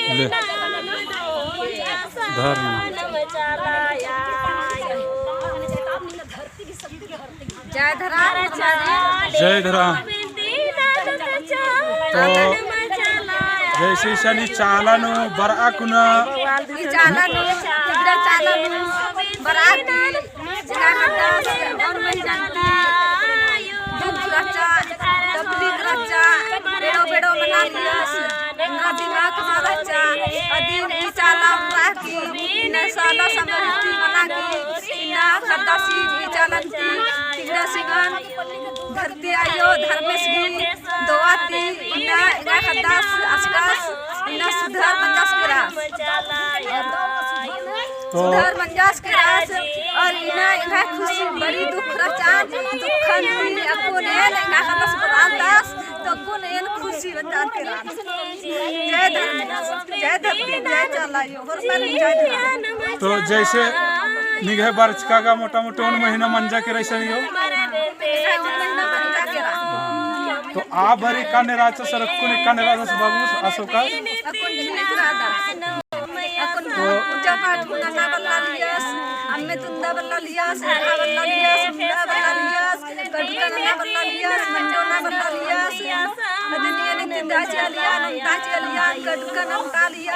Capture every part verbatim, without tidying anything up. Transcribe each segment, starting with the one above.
ले। धर्म। जय धर्म। जय धर्म। तो जैसे इसन ई चाला नू बरआ कुना। ई चाला नू, तिगड़ा चाला नू बरआ की, एंगा ख़द्दस ओन महीना ती दुख रहचा, तकलीफ रहचा, एड़ो बेड़ो मना लियस, एंगा दिमाग मा रहचा, अदिन ई चाला बरआ की, इन्ना साला समृद्धि मना की, इन्ना ख़द्दस ई चालन ती, तिगड़ा सिंगन, धरती आयो, धर्मेस गही दुआ ती, इन्ना एंगा ख़द्दस, असकस, इन्ना सुधार मंजस केरा। तो सुधार मंजस केरा, और इन्ना एंगा खुशी बड़ी दुख रहचा, दुखन ती अक्कुन एन एंगा ख़द्दस बरआलदस, तो अक्कुन एन खुशी मंजस केरा। जय धर्म, जय धरती, जय चाला आयो, होरमर जय धर्म। तो जैसे निंग्है बरचका गा मोटा मोटी ओन महीना मंजा केरा इसन आयो। तो आ बारी एकाने रहचस, अक्कुन एकाने रहचस बाबू, असोका। अक्कुन ठीक रहचस। अक्कुन तो पूजा पाठ नना बल्ला लियस, अम्मे तुंदा बल्ला लियस, उठा बल्ला लियस, उंडा बल्ला लियस, कटका नना बल्ला लियस, मंडो नना बल्ला लियस। अदिन एन तिंदा चिआ लिया, नंता चिआ लिया, कटका नंता लिया।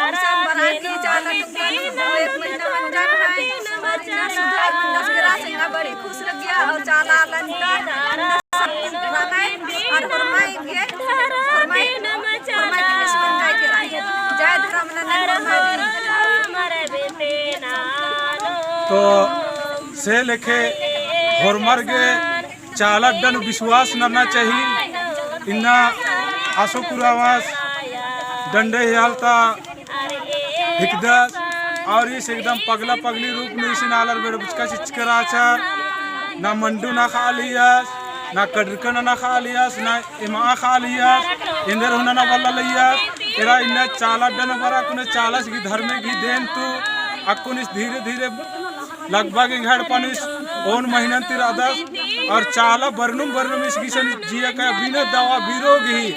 इसन बरआ की चाला टुंगन, एक महीना मंजा है, और इन्ना सुधार मंजस केरा, एंगा बड़ी खुश लग्गिया, और चाला लंता, रमाई, और होरमाई के, होरमाई, होरमाई के इस मंजा केरा। जय धर्म नना होरमाई। तो से लेखे होरमर गे चाला अड्डा नू विश्वास नन्ना चाही। इन्ना आसो कुरावास डंडे हियालता हिकदस और इस एकदम पगला पगली रूप में इसिन आलर बेड़ा बुचका चिचका रहचर। ना मंडू ना खा लियस, ना कटरकन ना खा लियस, ना एमा खा लियस, एन्देर हूँ नना बल्ला लियस। एरा इन्ना चाला अड्डा नू बरआ कुना चालास गही धर्मे गही देन ती अक्कुन इस धीरे धीरे लगभग एंग्है एड़पा नू इस ओन महीनन ती रअदस और चाला बरनुम बरनुम इस गे इसन जिया का बिना दवा बीरो गही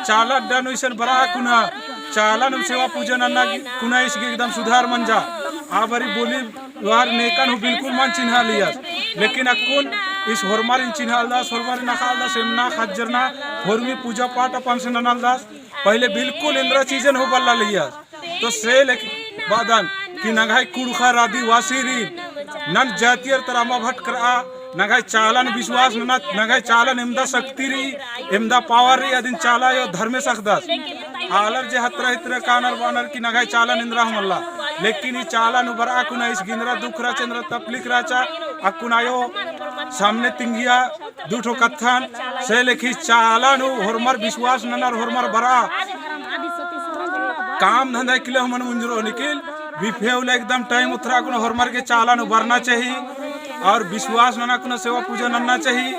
चाला अड्डा नू इसन बरआ कुना चाला नू सेवा पूजा नन्ना कुना इस गे एकदम सुधार मंजा। आ बारी बोली वार नेकन हूँ बिल्कुल मल चिन्हा लियस, लेकिन अक्कुन इस होरमारिन चिन्हालदस, होरमारिन अख़ालदस, एमना खज्जरना होरमी पूजा पाठ अपन से ननालदस। पहिले बिल्कुल एन्दरा चीजन हूँ बल्ला लियस। तो से लेख बअदन कि नंग्है कुँड़ुख़र आदिवासीरिन नन जातियर तरा अमा भटकरआ, नंग्है चालन विश्वास नना, नंग्है चालन एमदा शक्ति रई, एमदा power रई, अदिन चाला आयो धर्मेस अख़दस। आलर जे हतरा हितरा कानर बानर कि नंग्है चालन एन्दरा हूँ मल्ला, लेकिन ई चाला नू बरआ कुना इस गे एन्दरा दुख रहचा, एन्दरा तकलीफ रहचा, अक्कुन आयो सामने तिंगिया दू ठो कत्थन, से लेखी चाला नू होरमर विश्वास ननर होरमर बरआ। काम धंधा इकला हूँ मल मुंजरो निकिल, बिफे उल्ला एकदम time उतरआ कुना होरमर गे चाला नू बरना चाही और विश्वास नना कुना सेवा पूजा नन्ना चाही,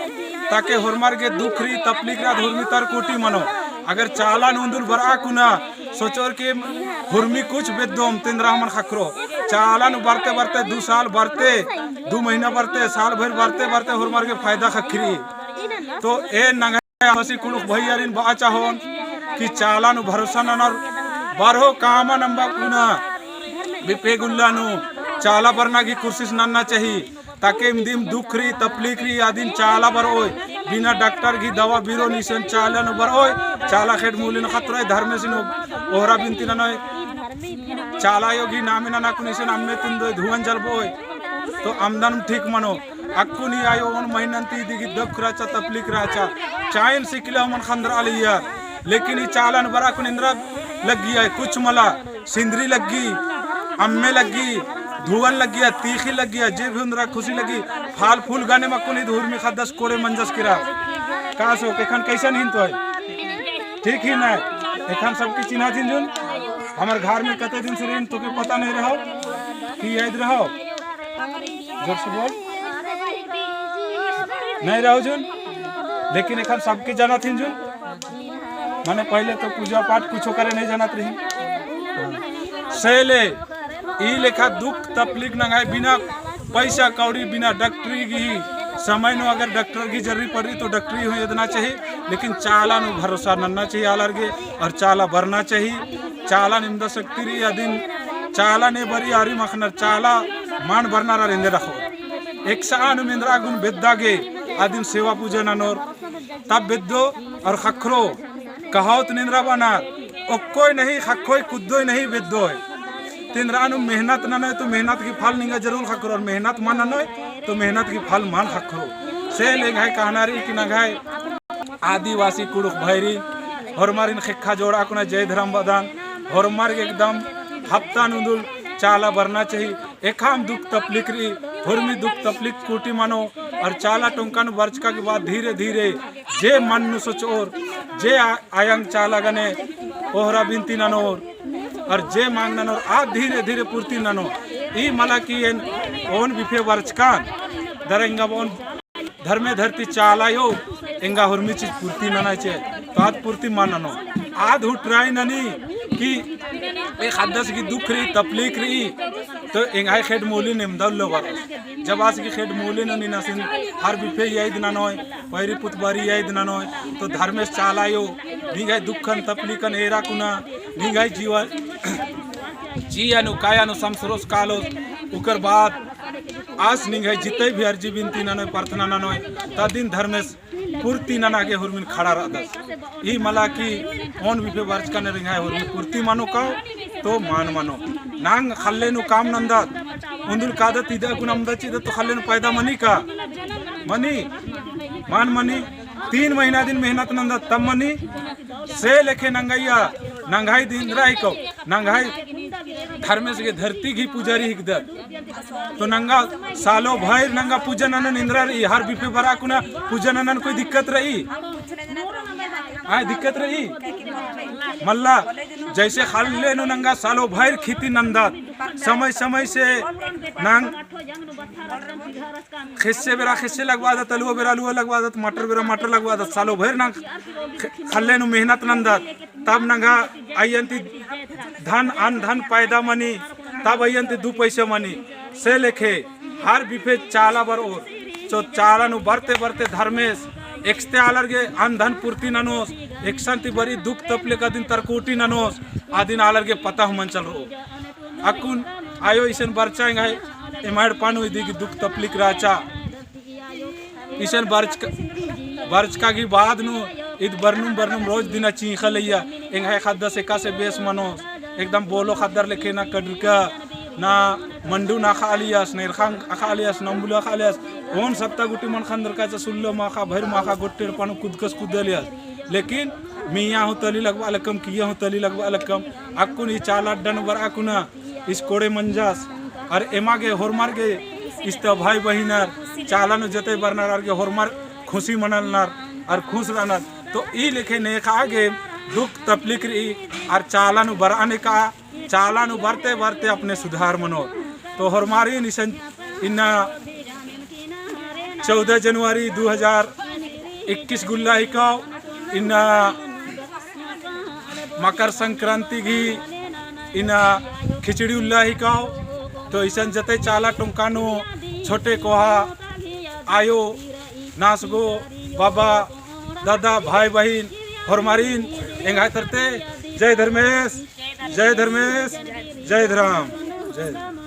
ताकि होरमर गे दुख रई तकलीफ रई होरमी तर कोटी मनो। अगर चाला नू उन्दुल बरआ कुना सोचोर के होरमी कुछ बेद्दोम तेन्दरा हूँ मल ख़क्खरो। चाला नू बरते बरते दू साल बरते, दू महीना बरते, साल भर बरते बरते होरमर गे फायदा ख़क्खरी। तो ए नंग्है आदिवासी कुँड़ुख़ भैयारिन बआ चाहोन कि चाला नू भरोसा ननर बरओ, कामन अम्बा कुना बिफे उल्ला नू चाला बरना गही कोशिश नन्ना चाही। ताकि एम दिम दुख रई, तकलीफ रई, अदिन चाला बरओय। बिना डॉक्टर गही दवा बीरोन इसन चाला नू बरओय। चाला खेड्ड मूलिन ख़तरोय, धर्मेसिन ओहरा बिनती ननोय। चाला आयो गही नामे नना कुना इसन अम्मे तुन्दोय, धुवन जलबओय। तो अमदन ठीक मनो। अक्कुन ई आयो ओन महीनन ती इदी गही दुख रहचा, तकलीफ रहचा। चाइन सिकिला हूँ मल ख़न्दरआ लियर। लेकिन ई चाला नू बरआ कुना एन्दरा लग्गिया, कुछ मला। सिंदरी लग्गी, अम्मे लग्गी, धुवन लग्गिया, तीखी लग्गिया, जे भी उन्दरा खुशी लग्गी, फाल फूल गने मा कुना ईद हुरमी ख़द्दस कोड़े मंजस केरा। का सो, एखन कैसन हिन तो है? ठीक ही ना? एखन सबके चिन्हा थिंजुन? हमर घर में कते दिन से रहिन, तोके पता नहीं रहो कि याद रहो? जोर से बोल। नहीं रहो जुन? लेकिन एखन सबके जाना थिंजुन? माने पहले तो पूजा पाठ कुछो करे नहीं जानत रही। से ले ई लेखा दुख तकलीफ नंग्है बिना पैसा कौड़ी बिना डॉक्टरी गही समय नू अगर डॉक्टर गही जरूरी पड़ी तो डॉक्टरी हूँ एदना चाही, लेकिन चाला नू भरोसा नन्ना चाही आलर गे और चाला बरना चाही। चाला निम्दा शक्ति रई, अदिन चाला ने बरई आरिम अख़नर, चाला मल बरनर आर एन्देर अख़ोर। एकसआ नू एन्दरा गुन बेद्दा गे अदिन सेवा पूजा ननोर, तब बेद्दो और ख़क्खरो। कहावत एन्दरा बअनर, ओक्कोय नहीं ख़क्खोय, कुद्दोय नहीं बेद्दोय। तो एन्दरा नू मेहनत ननोय तो मेहनत गही फल निंगा जरूर ख़क्खरो, और मेहनत मल ननोय तो मेहनत गही फल मल ख़क्खरो। से ले एंग्है कहना रई कि नंग्है आदिवासी कुँड़ुख़ भइरी होरमारिन ख़ेक्खा जोड़ा कुना जय धरम बअदन। होरमर गे एकदम हफ्ता नू उन्दुल चाला बरना चाही। एकाम दुख तपलिक रई, होरमी दुख तपलिक कूटी मनो, और चाला टोंका नू बरचका के बाद धीरे धीरे जे मन नू सोचओर, जे आ-, आयंग चाला गने ओहरा बिनती ननोर, और जे मांग ननोर, आ धीरे धीरे पूर्ति ननो। ई मला कि एन ओन बिफे बरचकन, दरा एंगा बओन धर्मे धरती चाला आयो, एंगा होरमी चीज पूर्ति नना चाही, तो आद पूर्ति मल ननो। आद हूँ try ननी कि ए ख़द्दस गही दुख रई, तपलिक रई, तो एंग्है ख़ेड्ड मूली निम्दा उल्लो बरओस। जब आस गही ख़ेड्ड मूली ननी, आसिन हर बिफे याद ननोय, पैरी पुतबारी याद ननोय, तो धर्मेस चाला आयो, निंग्है दुखन तपलिकन एरा कुना, निंग्है जीवन, जिया नू काया नू समसरोस कालोस, उकर बाद आस निंग्है जितई भी अर्जी बिनती ननोय, प्रार्थना ननोय, तदिन धर्मेस पूर्ति नना गे होरमिन खड़ा रअदस। ई मला कि ओन बिफे बरचकन एंग्है होरमी पूर्ति मनो काओ, तो मल मनो। नांग ख़ल्ले नू काम नन्दत, उन्दुल कादत इदा कुना अम्दा चिदत तो ख़ल्ले नू पैदा मनी का? मनी? मल मनी। तीन महीना दिन मेहनत नन्दत तब मनी। से लेखे नंगैया, नंग्है दिन रई को, नंग्है धर्मेस गे धरती गही पुजारी हिकदत। तो नंगा सालो भइर नंगा पूजा ननन एन्दरा रई, हर बिफे बरआ कुना पूजा ननन कोई दिक्कत रई? आय, दिक्कत रई? मल्ला, जैसे ख़ल्ले नू नंगा सालो भइर खेती नन्दत, समय समय से नांग ख़ेस्से बेरा ख़ेस्से लगबादत, अलुआ बेरा अलुआ लगबादत, मटर बेरा मटर लगबादत, सालो भइर नांग ख़-, ख़ल्ले नू मेहनत नन्दत। तब नंगा अइय्यन्ती धन, अन्न धन पैदा मनी, तब अइय्यन्ती दू पैसा मनी। से लेखे हर बिफे चाला बरओर, तो चाला नू बरते बरते धर्मेस एकसते आलर गे अन्न धन पूर्ति ननोस, एकसन्ती बरई दुख तपलिक अदिन तरकोटी ननोस, अदिन आलर गे पता हूँ मंचल रओ। अक्कुन आयो इसन बरचा एंग्है एम्है एड़पा नू इदी गही दुख तपलिक रहचा। इसन बरचका, बरचका गही बाद नू ईद बरनुम बरनुम रोज दिना चींख़ा लइया। एंग्है ख़द्दस एकासे बेस मनोस, एकदम बोलो ख़द्दर लेखे ना कड़रका, ना मंडू ना ख़ालियस, नेरख़ा ख़ालियस, नम्बुला ख़ालियस। ओन सत्ता गुटी मन ख़न्दर का चा सुल्लो माख़ा, भइर माख़ा, गोट्टेर पनु कुदकस कुदलियस। लेकिन मियाँ हूँ तली लगबा लक्कम, किया हूँ तली लगबा लक्कम। अक्कुन ई चाला अड्डा नू बरआ कुना इस कोड़े मंजस, अर एमा गे होरमर गे इस्ता भाई बहिनर, चाला नू जतई बरनर आर गे होरमर खुशी मनलनर, अर खुश रअनर। तो ई लेखे नेखा गे दुख तपलिक रई, अर चाला नू बरआ नेका, चाला नू बरते बरते अपने सुधार मनो। तो होरमारिन इसन इन्ना चौदह जनवरी दो हज़ार इक्कीस गुल्ला हिकाओ, इन्ना मकर संक्रांति गही इन्ना खिचड़ी उल्ला हिकाओ। तो इसन जतई चाला टोंका नू छोटे कोहा आयो, नासगो, बाबा, दादा, भाई, बहिन, होरमारिन एंग्है तरती जय धर्मेस, जय धर्मेस, जय धर्म, जय धर्म।